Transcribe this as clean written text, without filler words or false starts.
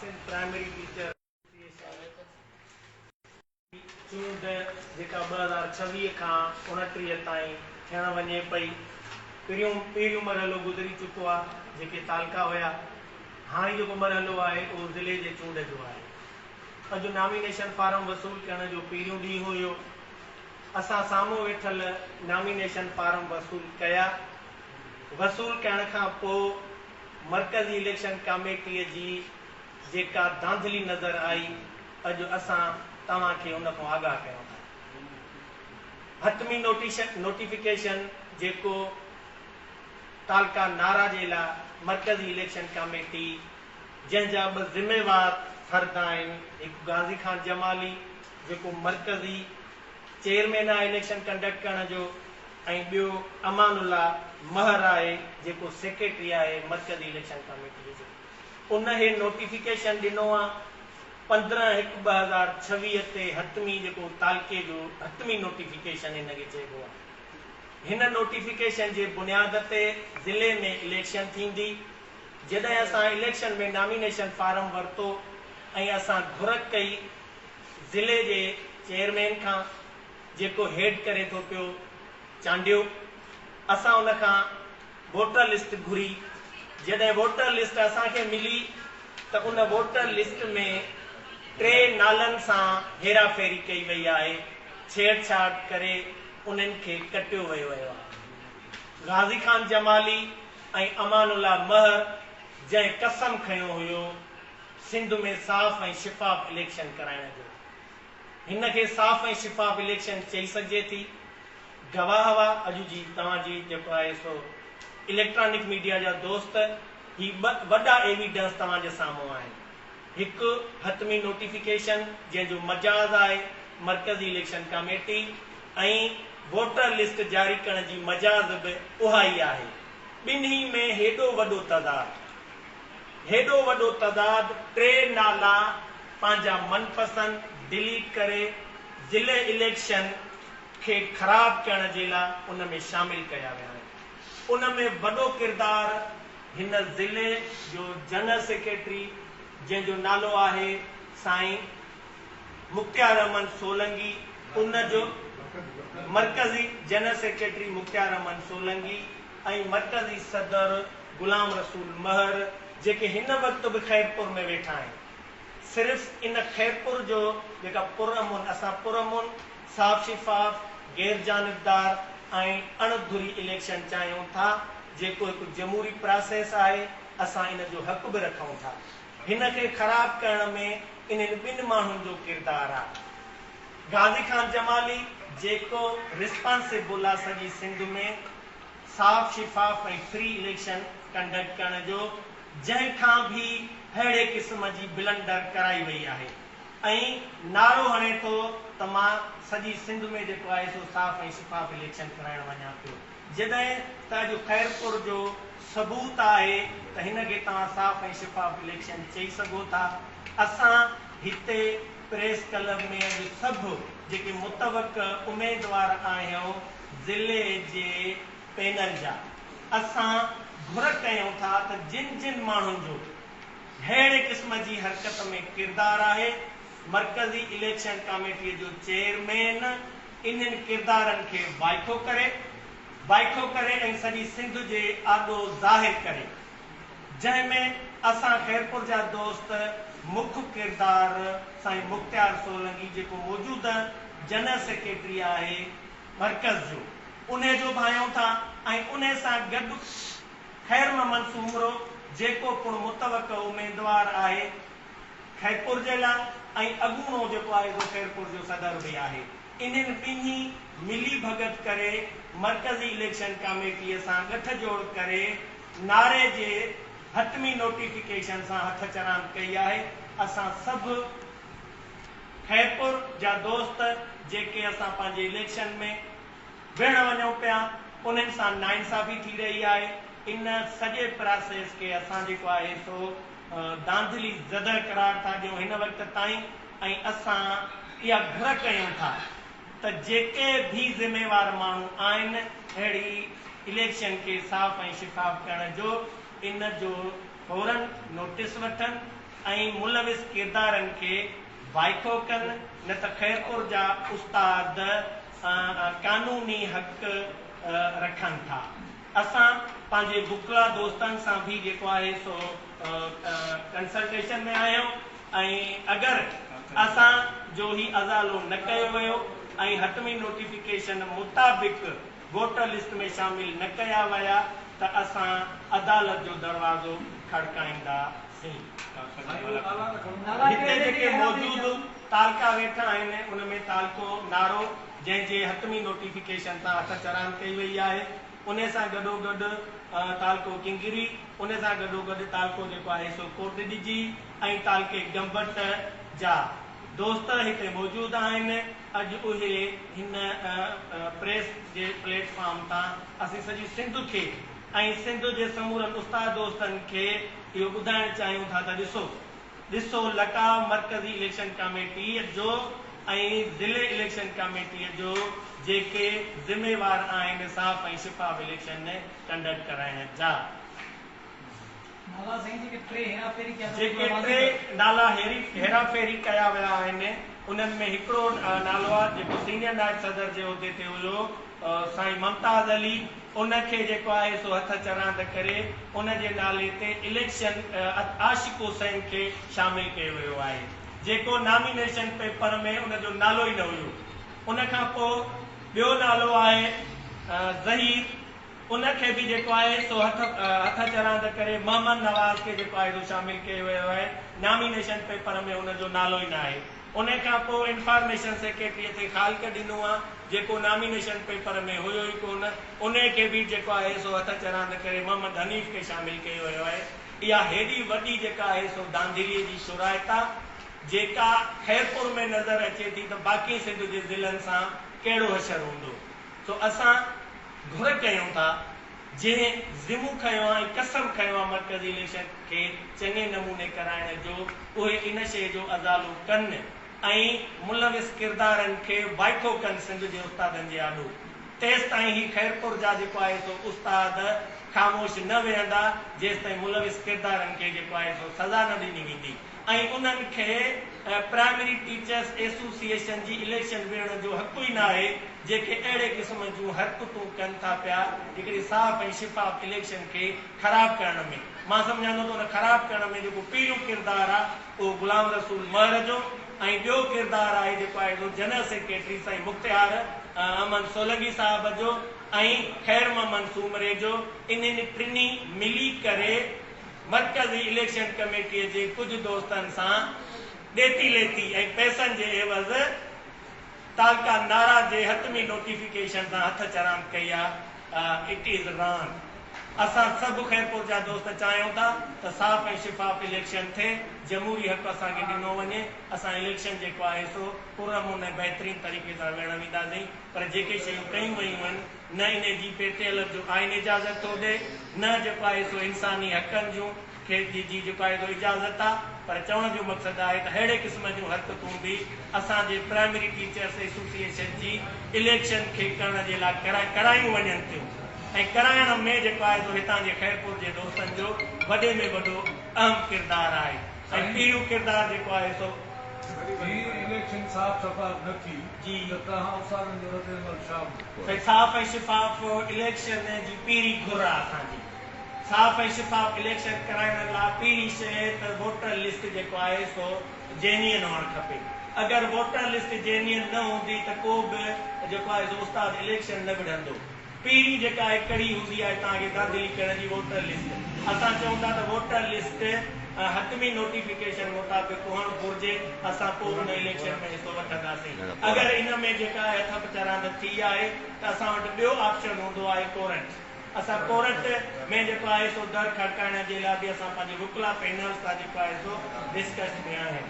Sindh primary teacher association جي چونڊ جيڪا 2026 کان 29 تائين ٿيڻ وڃي پئي. پھريون پهريون مرحلو گذري چڪو آ جيڪي تعلقا هيا. هاڻي جيڪو مرحلو آهي اهو ضلعي جي چونڊ جو آهي. اڄ نامينيشن فارم وصول ڪرڻ جو پهريون ڏينهن هيو. اسان سامهون ويٺل نامينيشن فارم وصول ڪيا. وصول ڪرڻ کان پوء مرڪزي اليڪشن ڪاميٽيء جي جيڪا ڌانڌلي نظر آئي، اڄ اسان توهان کي ان کان آگاهه ڪيون ٿا. حتمي نوٽيفڪيشن جيڪو تعلقه نارا جي لاء مرڪزي اليڪشن ڪاميٽي جنهن جا ٻه ذميوار فرد آهن، هڪ غازي خان جمالي جيڪو مرڪزي چيئرمين آهي اليڪشن ڪنڊڪٽ ڪرڻ جو ۽ ٻيو امان الله مهر آهي جيڪو سيڪريٽري آهي مرڪزي اليڪشن ڪاميٽي جو. ان هي نوٽيفڪيشن ڏنو آ 15 هڪ 2026 تي حتمي جيڪو تعلقي جو حتمي نوٽيفڪيشن هن کي چئبو آ. هن نوٽيفڪيشن جي بنياد تي ضلعي ۾ اليڪشن ٿيندي. جڏهن اسان اليڪشن ۾ نامينيشن فارم ورتو ۽ اسان گهر ڪئي ضلعي جي چيئرمين کان جيڪو هيڊ ڪري ٿو پيو چانڊيو اسان ان کان ووٽر لسٽ گهري جڏهن ووٽر لسٽ اسان کي ملي ته ان ووٽر لسٽ ۾ ٽي نالن سان هيرا ڦيري ڪئي وئي آهي ڇيڙ ڇاڙ ڪري انهن کي ڪٽيو ويو آهي غازي خان جمالي ۽ امان الله مهر جنهن قسم کنيو هيو سنڌ ۾ صاف ۽ شفاف اليڪشن ڪرائڻ جو. هن کي صاف ۽ شفاف اليڪشن چئي سگهجي ٿي. گواهه هئا اڄ جي توهان جي جيڪو آهي سو اليڪٽرانڪ ميڊيا جا دوست هي ٻه وڏا ايويڊنس توهان جي سامهون آهن. هڪ حتمي نوٽيفڪيشن جنهن جو مجاز آهي مرڪزي اليڪشن ڪاميٽي ۽ ووٽر لسٽ جاري ڪرڻ جي مجاز به اها ئي آهي. ٻنهي ۾ هيڏو وڏو تضاد. هيڏو وڏو تعداد ٽي نالا پنهنجا من پسند ڊليٽ ڪري ضلعي اليڪشن کي خراب ڪرڻ جي لا ان ۾ شامل ڪيا ويا آهن. ان ۾ وڏو ڪردار هن ضلعي جو جنرل سيڪريٽري جنهن جو نالو آهي سائين مختيار احمد سولنگي ان جو مرڪزي جنرل سيڪريٽري مختيار احمد سولنگي ۽ مرڪزي صدر غلام رسول مهر جيڪي هن وقت به خيرپور ۾ ويٺا آهن صرف ان خيرپور جو جيڪا پرامن اسان پرامن صاف شفاف غير جانبدار ۽ اڻ ڌري اليڪشن چاهيون ٿا جيڪو هڪ جمهوري پراسيس آهي اسان ان جو حق به رکون ٿا هن کي خراب ڪرڻ ۾ انهن ٻن ماڻهن جو ڪردار آ غازي خان جمالي جيڪو رسپانسبل آ سڄي سنڌ ۾ صاف شفاف ۽ فري اليڪشن ڪنڊڪٽ ڪرڻ جو جنهن کان به ههڙي قسم جي بلنڊر ڪرائي وئي آهي ۽ نعرو هڻي ٿو ته مان سڄي سنڌ ۾ جيڪو آهي سو صاف ۽ شفاف اليڪشن ڪرائڻ وڃان پيو جڏهن ته اڄ خيرپور جو ثبوت آهي ته هن کي توهان صاف ۽ شفاف اليڪشن چئي سگهو ٿا اسان هتي پريس ڪلب ۾ اڄ سڀ جيڪي متوقع اميدوار آهيون ضلعي جي پينل جا اسان گهر ڪيون ٿا ته جن جن ماڻهن جو ههڙي قسم جي حرڪت ۾ ڪردار آهي مرڪزي اليڪشن ڪاميٽي جو چيئرمين انهن ڪردارن کي وائکو ڪري وائکو ڪري ۽ سڄي سنڌ جي آڏو ظاهر ڪري جنهن ۾ اسان خيرپور جا دوست مک ڪردار سائين مختيار سولنگي جيڪو موجوده جنرل سيڪريٽري آهي مرڪز جو انهي جو ڀانيون ٿا ۽ انهي سان گڏ خير محمد سومرو جيڪو پڻ متوقع اميدوار آهي خيرپور جي لاء ۽ اڳوڻو جيڪو آهي سو خيرپور جو صدر به آهي انهن ٻنهي ملي ڀڳت ڪري مرڪزي اليڪشن ڪاميٽي سان ڳٺ جوڙ ڪري نعري جي حتمي نوٽيفڪيشن سان هٿ چراند ڪئي آهي اسان سڀ خيرپور جا دوست جيڪي اسان پنهنجي اليڪشن ۾ ويهڻ وڃون پيا انهن سان ناانصافي ٿي رهي آهي ان سڄي پراسيس کي اسان جيڪو آهي سو ڌانڌلي زده قرار ٿا ڏيون هن وقت تائين ۽ اسان اها گهر ڪيون ٿا ته جيڪي به ذميوار ماڻهو آهن اهڙي اليڪشن کي صاف ۽ شفاف ڪرڻ جو ان جو فورن نوٽيس وٺن. ۽ ملوث ڪردارن کي وائکو ڪن نه ته خيرپور جا استاد قانوني حق رکن ٿا. اسان پنهنجي وڪلا دوستن سان به جيڪو آهي سو ڪنسلٽيشن ۾ آهيون ۽ اگر اسان جو هي ازالو نه ڪيو ويو ۽ حتمي نوٽيفڪيشن مطابق ووٽر لسٽ ۾ شامل نه ڪيا ويا ته اسان عدالت جو دروازو کڙڪائينداسين. هتي جيڪي موجود تعلقا ويٺا آهن ان ۾ تعلقو نارو جنهن جي حتمي نوٽيفڪيشن تان هٿ چراند ڪئي وئي آهي انهي سان گڏوگڏ تعلقو ڪنگري انهي سان گڏوگڏ تعلقو جيڪو آهي سو ڪوٽڏجي ۽ تعلقي گمبٽ جا دوست هتي موجود آهن اڄ اهي هن پريس جي پليٽ فارم تان اسين سڄي سنڌ کي ۽ سنڌ جي سمورن استاد دوستن کي اهو ٻڌائڻ چاهيون ٿا ته ڏسو ڏسو لقاء مرڪزي اليڪشن ڪاميٽيء جو ۽ ضلعي اليڪشن ڪاميٽيء جو جيڪي ذميوار آهن صاف ۽ شفاف اليڪشن ڪنڊڪٽ ڪرائڻ جا. نالا سائين جيڪي ٽي هيرا ڦيري ڪيا اٿو جيڪي ٿورا ٽي واضح ڪريو. نالا هيرا ڦيري ڪيا ويا آهن انهن ۾ هڪڙو نالو آهي جيڪو سينيئر نائب صدر جي عهدي تي هيو سائين ممتاز علي ان کي جيڪو آهي سو هٿ چراند ڪري ان جي نالي تي اليڪشن عاشق حسين کي شامل ڪيو ويو آهي جيڪو نامينيشن پيپر ۾ ان جو نالو ئي نه هيو ان کان پوء ٻيو نالو آهي ظهير ان کي به جيڪو آهي سو هٿ هٿ چراند ڪري محمد نواز کي جيڪو آهي سو شامل ڪيو ويو آهي نامينيشن پيپر ۾ ان جو نالو ئي نه آهي ان کان پوء انفارميشن سيڪريٽري تي خالق ڏنو آ جيڪو نامينيشن پيپر ۾ هيو ئي ڪونه انهي کي به جيڪو آهي سو هٿ چراند ڪري محمد حنيف کي شامل ڪيو ويو آهي اها هيڏي وڏي جيڪا آهي سو ڌانڌلي جي شرائط آ جيڪا خيرپور ۾ نظر اچي ٿي ته باقي سنڌ جي ضلعن سان ڪهڙو حشر هوندو سو اسان گهر ڪيون ٿا جنهن ذمو کنيو آ ۽ قسم کنيو آ مرڪزي اليڪشن کي چڱي نموني ڪرائڻ جو اهي ان شيء جو ازالو ڪن ۽ ملوث ڪردارن کي وائکو ڪن سنڌ جي استادن جي آڏو تيستائين هي خيرپور جا جيڪو آهي سو استاد خاموش نه ويهندا جيستائين ملوث ڪردارن کي جيڪو آهي سو سزا نه ڏني ويندي ۽ انهن کي پرائمري ٽيچرس ايسوسيئيشن جي اليڪشن وڙهڻ جو حق ئي ناهي جيڪي اهڙي قسم جون حرڪتون ڪن ٿا پيا هڪڙي صاف ۽ شفاف اليڪشن کي خراب ڪرڻ ۾ مان سمجهان ٿو ته ان خراب ڪرڻ ۾ جيڪو پهريون ڪردار آ اهو غلام رسول مهر جو ۽ ٻيو ڪردار آهي جيڪو آهي سو جنرل سيڪريٽري سائين مختيار احمد سولنگي صاحب جو ۽ خير محمد سومري جو انهن ٽنهي ملي ڪري مرڪزي اليڪشن ڪميٽيء جي ڪجهه دوستن سان ڏيتي ليتي ۽ پئسن جي عيوض تعلقه نارا جي حتمي نوٽيفڪيشن تان هٿ چراند ڪئي آ it is wrong اسان سڀ خيرپور جا دوست چاهيون ٿا ته صاف ۽ شفاف اليڪشن ٿئي جمهوري حق اسان کي ڏنو وڃي اسان اليڪشن جيڪو آهي سو پرامن ۽ بهترين طريقي سان وڙهڻ وينداسين پر جيڪي شيون ڪيون ويون آهن نه انهي جي پي ٽي ايل جو آئين اجازت ٿو ڏئي نه جيڪو آهي سو انساني حقن جون کي جي جي جيڪو آهي سو اجازت آ پر چوڻ جو مقصد آهي ته ههڙي قسم جون حرڪتون به اسان جي پرائمري ٽيچرس ايسوسيئيشن جي اليڪشن کي ڪرڻ جي لاء ڪرايون وڃن ٿيون ۽ ڪرائڻ ۾ جيڪو آهي سو هتان جي خيرپور جي دوستن جو وڏي ۾ وڏو اهم ڪردار آهي ۽ پهريون ڪردار جيڪو آهي سو جي اليڪشن صاف شفاف نه ٿي جي ته توهان استادن جو رد عمل ڇا هوندو؟ سائين صاف ۽ شفاف اليڪشن جي پهرين گهر آ اسان جي صاف ۽ شفاف اليڪشن ڪرائڻ لا پهرين شئي ته ووٽر لسٽ جيڪو آهي سو جينيئن هئڻ کپي اگر ووٽر لسٽ جينيئن نه هوندي ته ڪو به جيڪو آهي سو استاد اليڪشن نه وڙهندو پهرين جيڪا آهي ڪڙي هوندي آهي توهان کي ڌانڌلي ڪرڻ جي ووٽر لسٽ اسان چئون ٿا ته ووٽر لسٽ حتمي نوٽيفڪيشن مطابق هئڻ گهرجي اسان پوء ان اليڪشن ۾ حصو وٺنداسين اگر ان ۾ جيڪا آهي هٿ پچاراند ٿي آهي ته اسان وٽ ٻيو آپشن هوندو آهي ڪورٽ اسان ڪورٽ ۾ جيڪو آهي سو در کڙڪائڻ جي لاء به اسان پنهنجي وڪلا پينل سان جيڪو آهي سو ڊسڪس ۾ آهن.